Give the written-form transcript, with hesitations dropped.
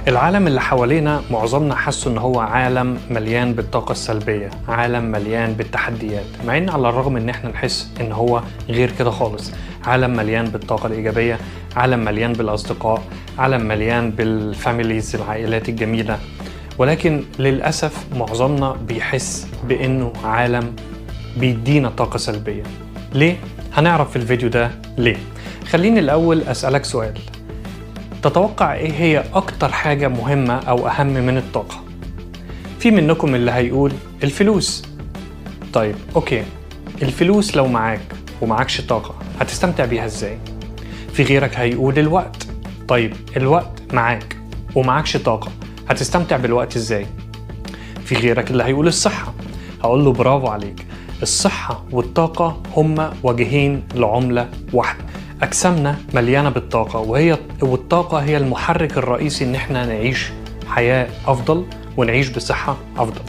العالم اللي حوالينا معظمنا حاسه ان هو عالم مليان بالطاقة السلبية، عالم مليان بالتحديات، مع ان على الرغم ان احنا نحس ان هو غير كده خالص. عالم مليان بالطاقة الإيجابية، عالم مليان بالأصدقاء، عالم مليان بال families، العائلات الجميلة. ولكن للأسف معظمنا بيحس بأنه عالم بيدينا طاقة سلبية. ليه؟ هنعرف في الفيديو ده ليه. خليني الأول أسألك سؤال: تتوقع إيه هي أكتر حاجة مهمة أو أهم من الطاقة؟ في منكم اللي هيقول الفلوس. طيب okay، الفلوس لو معاك ومعكش طاقة هتستمتع بيها إزاي؟ في غيرك هيقول الوقت. طيب الوقت معاك ومعكش طاقة، هتستمتع بالوقت إزاي؟ في غيرك اللي هيقول الصحة. هقول له برافو عليك، الصحة والطاقة هما وجهين لعملة واحدة. أجسامنا مليانة بالطاقة، والطاقة هي المحرك الرئيسي إن احنا نعيش حياة أفضل ونعيش بصحة أفضل.